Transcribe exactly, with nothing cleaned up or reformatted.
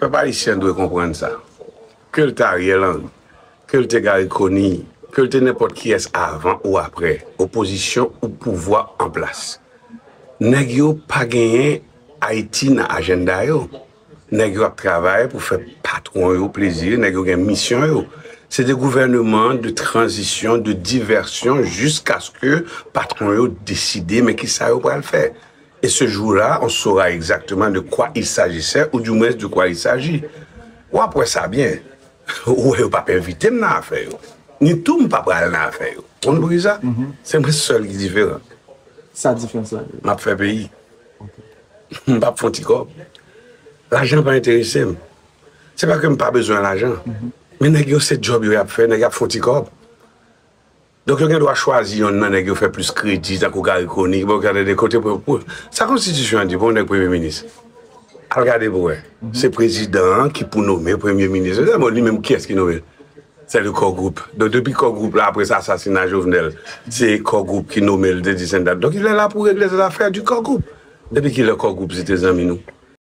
Pèp ayisyen dwe konprann sa. Ke l te Ariel Henry, ke l te Garry Conille, ke l te nenpòt kiyès avan ou aprè, opozisyon ou pouvwa an plas. Nèg yo pa genyen Ayiti nan ajanda yo. Nèg yo ap travay pou fè patwon yo plezi, nèg yo gen misyon yo. Se de gouvèneman de tranzisyon, de divèsyon, jiskaske patwon yo deside men kisa yo pral fè. Et ce jour-là, on saura exactement de quoi il s'agissait, ou du moins de quoi il s'agit. W ap wè sa byen. Ou wè yo p ap envite m nan afè yo. Ni tou m pa pral nan afè yo. Ou konn poukisa? Se mwen sèl ki diferan. Sa diferans la ye? M ap fè peyi. M p ap fè yon ti kòb. Lajan pa enterese m. Se pa ke m pa bezwen lajan. Men nèg yo se djòb yo y ap fè, nèg y ap fè yon ti kòb. Donk yo gen dwa chwazi yonn nan nèg yo fè plis kredi, tankou Garry Conille, bon, gade de kote pou, pou. Sa konstitisyon an di pou yon nèg premye minis. Al gade pou wè. Se prezidan an ki pou nome premye minis. Bon, li menm kiyès ki nome l? C'est le core group. Donk depi core group la, apre sa, asasina Jovenel, se core group ki nome l, de this and that. Donk il est là pour régler les affaires du core group. Depi kilè core group se te zanmi nou?